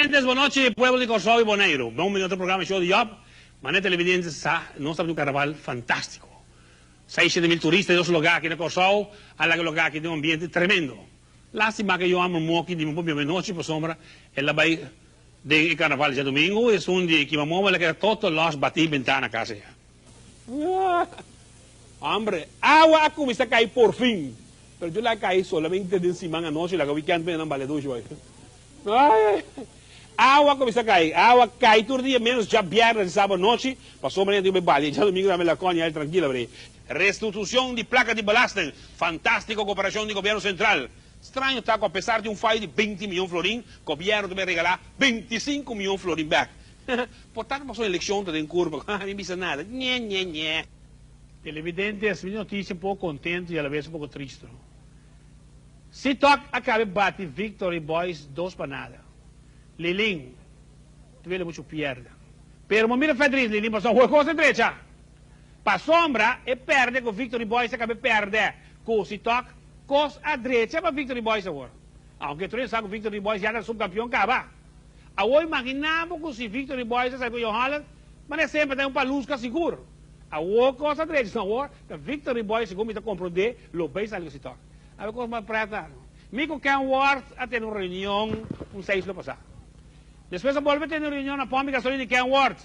Televidentes, bon nochi, pueblo di Kòrsou i Boneiru. Bon bini otro programa Show di Job. Manera televidentes sa, nos ta un karnaval fantástiko. Seis shete mil turista di nos lugá aki na Kòrsou a laga e lugá aki den un ambiente tremendo. Lástima ku e yu hamber moki di mi por biba nochi pasobra el a bai den e karnaval djadumingu i esun di Kimamomo el a keda toto lòs batí bentana kas ei. Hombre, awa a cuminsa cay por fin. Pero yo la cay solamente den siman anochi, laga weekend p'e nan bale dushi bay. Awa a cuminsa cay, awa cay tur dia menos djabièrnè di sábado anochi, pasobra nan tin bay bale djadomingo tambe la coña el trankila bre. Restitucion di placa di belasting, fantastico cooperacion di gobierno central. Straño ta cu apesar di un fayo di 20 miyon florin, gobierno ta bay regala 25 miyon florin bek. Por tanto pasobra eleccion ta den curva, mi bisa nada. Ñe, ñe, ñe. Televidentes, mi noticia un poco contento y a la vez un poco tristo. Sitok a cabe bati Victory Boys 2 pa 0. Lilin, tuele mucho pierda. Pero mo mira verdriet Lilin pasobra hoy cosa drecha. Pasobra e perde cu Victory Boys a cabe perde cu Sitok cos a drecha pa Victory Boys awor. Aunke tur sa cu Victory Boys ya ta subcampeon caba. Awor imagina bo cu si Victory Boys a sali cu Jong Holland, ma semper ta un palusca sigur. Awor cos a drecha awor, ta Victory Boys segun mi ta comprende, lo bay sali cu Sitok. A cos mas preta. Mi cu Ken Ward a tene un reunion un 6 luna pasa. Despues a bolbe tene un reunion na Pompi Gasolina di Ken Ward.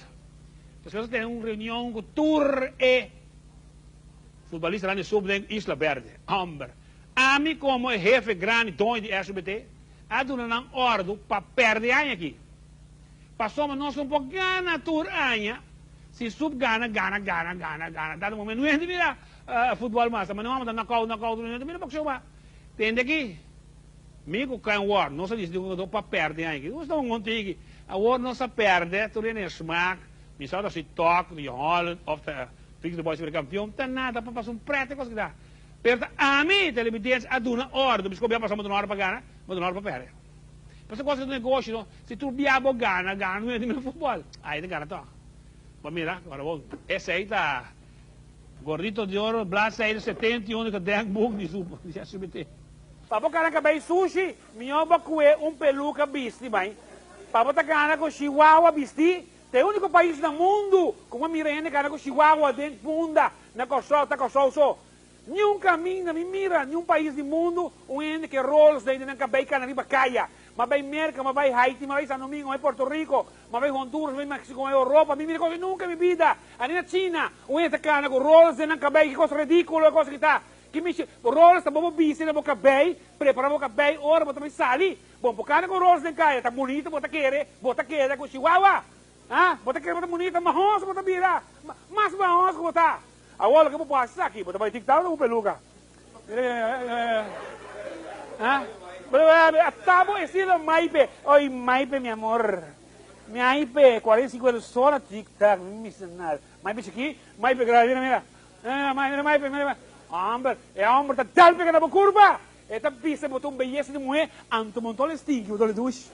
Despues a tene un reunion cu tur e futbolista di sub den Isla Verde. Homber. Ami como hefe grandi doño di SUBT, a duna nan ordo pa perde aña aki. Pasobra nos no por gana tur aña, si sub gana, gana, gana, gana, gana. Dado momento, no mira futbol mas, ma no vamos a knockout, knockout, no mira boxeo ba. Tende aki, mi cu Ken Ward, nos a dicidi cu pa perde aña aki. Nos ta un tiki. Awor nos a perde, tur den smaak, mi sa si tok, di Holland, of ta Victory Boys bira campeon, ta nada pa pasa un prete cos ki ta. Pero ta ami, televidentes, a duna ordo, bisco bia pasa mo duna ordo pa gana, mo duna ordo pa perde. Pasobra cos di negoshi, no? Si tur bia bo gana, gana, no ta futbol. Ai ta gana toch. Ma mira, awor bon, esey ta Gordito de Oro, bladzijde 71, gedenkboek di su di SUBT. Pa bo cana cabey sushi, mihor bo cue un peluca bisti, bai. Pa bo ta cana cu chihuahua bisti, ta e unico pais na mundo cu bo mira hende cana cu chihuahua den punda na Corsou, ta Corsou so. Ni un camina, mi mira, ni un pais di mundo, un hende cu rols den nan cabey cana riba caya. Ma bay Merca, ma bay Haiti, ma bay San Domingo, ma bay Puerto Rico, ma bay Honduras, ma bay Mexico, ma bay Europa, mi mira cos nunca en mi vida. Ani na China, un hende cana cu rols den nan cabey, ki cos ridiculo, cos ki ta. Ki mi rols ta bo bisti na bo cabey, prepara bo cabey, ora bo ta bay sali. Bon, bo cana cu rols den caya, ta bonito, bo ta kere, bo ta keda cu chihuahua. Ah, bo ta kere bo ta bonita, mahos bo ta bira, mas mahos cu bo ta. Awor loke bo por haci aki, bo ta bay TikTok cu peluca. Ah, Atabo estilo Maipe. Oi, Maipe, mi amor. Maipe, 45 sola TikTok, mi nada. Maipe chiki, Maipe grande, mira, mira. Mira, mira, Maipe, mira. Homber, e homber ta dal pega na bo curva. E ta bisa bo ta un belleza di muher, anto montón stinky, bo ta douche.